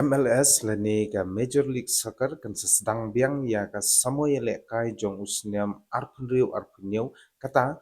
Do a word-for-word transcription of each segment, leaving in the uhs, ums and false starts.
M L S lane ka Major League Soccer kan sa sdang biang ïa ka samoi ïalehkai jong u snem arphew hynriew arphew hynñiew, kata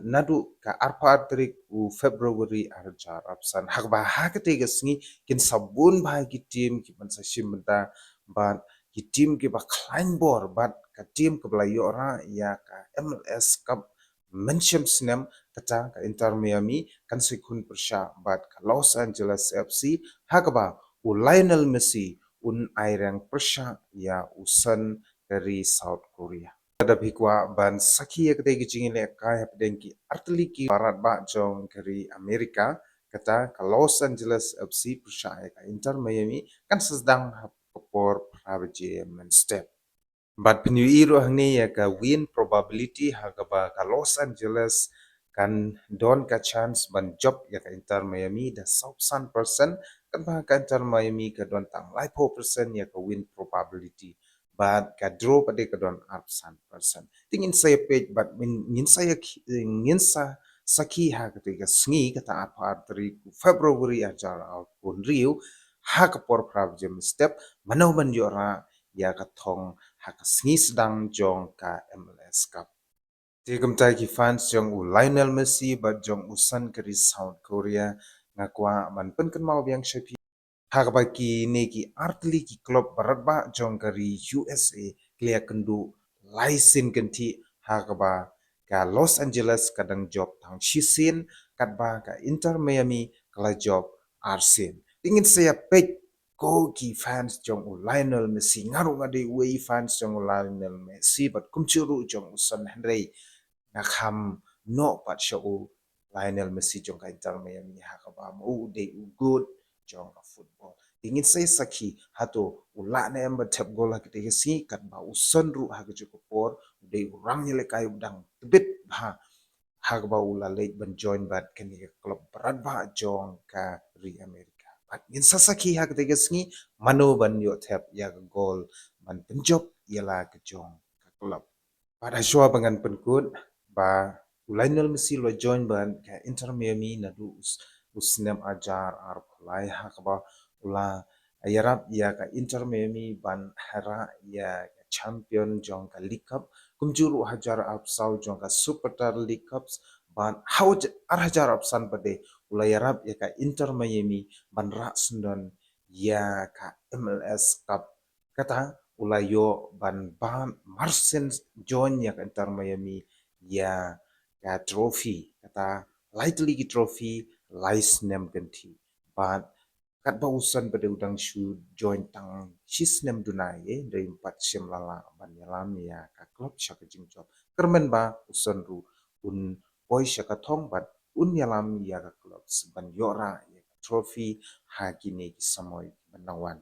naduh ka arphew ar tarik u February ar hajar arphew san. Ha kaba ha katei ka sngi kin sa bun bha ki team kiban sa shim bynta bad ki team kiba khlaiñ bor bad ka team kaba la ïoh rah ïa ka M L S Cup mynshem snem, kata ka Inter Miami kan sa ïakhun pyrshah bad ka Los Angeles F C, ha kaba u Lionel Messi un ai reng pyrshah ïa u Son ka ri South Korea. Lada phi kwah ban sakhi ïa katei ka jingïalehkai hapdeng ki artylli ki baratbah jong ka ri Amerika, kata ka Los Angeles F C pyrshah ïa ka Inter Miami kan sa sdang ha ka por phra baje mynstep. Bad pynïohi ruh hangne ïa ka win probability ha kaba ka Los Angeles kan don ka chance ban jop ïa ka Inter Miami da saw phew san percent, katba ka Inter Miami ka don tang laiphew percent ïa ka win probability. Bad ka draw pat de ka don arphew san percent. Te ngin sa ïa peit bad ngin, ngin sa ïa ki-, ngin sa sakhi ha katei ka sngi, kata arphew ar tarik February ar hajar arphew hynriew, ha ka por phra baje mynstep, mano ban ïoh rah ïa ka thong ha ka sngi sdang jong ka M L S Cup. Te kumta ki fans jong u Lionel Messi bad jong u Son ka ri South Korea, nga kwah ban pynkynmaw biang sha phi, ha kaba kine ki artylli ki club baratbah jong ka ri U S A ki la ïakynduh lai sien kynthih, ha kaba ka Los Angeles ka dang jop tang shisien, katba ka Inter Miami ka la jop arsien. Te ngin sa ïa peit ko ki fans jong u Lionel Messi. Nga ruh nga dei uwei i fans jong u Lionel Messi bad kumjuh ruh jong u Son, hynrei nga kham noh pat sha u Lionel Messi jong ka Inter Miami, ha kaba ma u u dei u goat jong ka football. Te ngin sa ïa sakhi hato u lah ne em ban thep gol ha katei ka sngi, katba u Son ruh ha kajuh ka por u dei u rangïalehkai u dang tbit bha, ha kaba u la leit ban join bad kane ka club baratbah jong ka ri Amerika. Bad ngin sa sakhi ha katei ka sngi mano ban ïoh thep ïa ka gol ban pynjop ïa la ka jong ka club. Bad ha shuwa ba ngan pynkut, ba u Lionel Messi u la join bad ka Inter Miami naduh u s-, u snem ar hajar arphew lai, ha kaba u la ïarap ïa ka Inter Miami ban rah ïa ka champion jong ka League Cup, kumjuh ruh ha hajar arphew saw jong ka Supertard League Cups, bad ha u j-, ar hajar arphew san pat de u la ïarap ïa ka Inter Miami ban rah syndon ïa ka M L S Cup. Kata u la ïoh ban bam marsien join ïa ka Inter Miami ïa ka trophy. Kata lai tylli ki trophy lai snem kynthih. Bad katba u Son pat de u dang shu join tang shisnem duna, eh, dei pat shim la lah ban ïalam ïa ka club sha ka jingjop. Kyrmen ba u Son ruh un poi sha ka thong bad un ïalam ïa ka club ban ïoh rah ïa ka trophy ha kine ki samoi ban nang wan.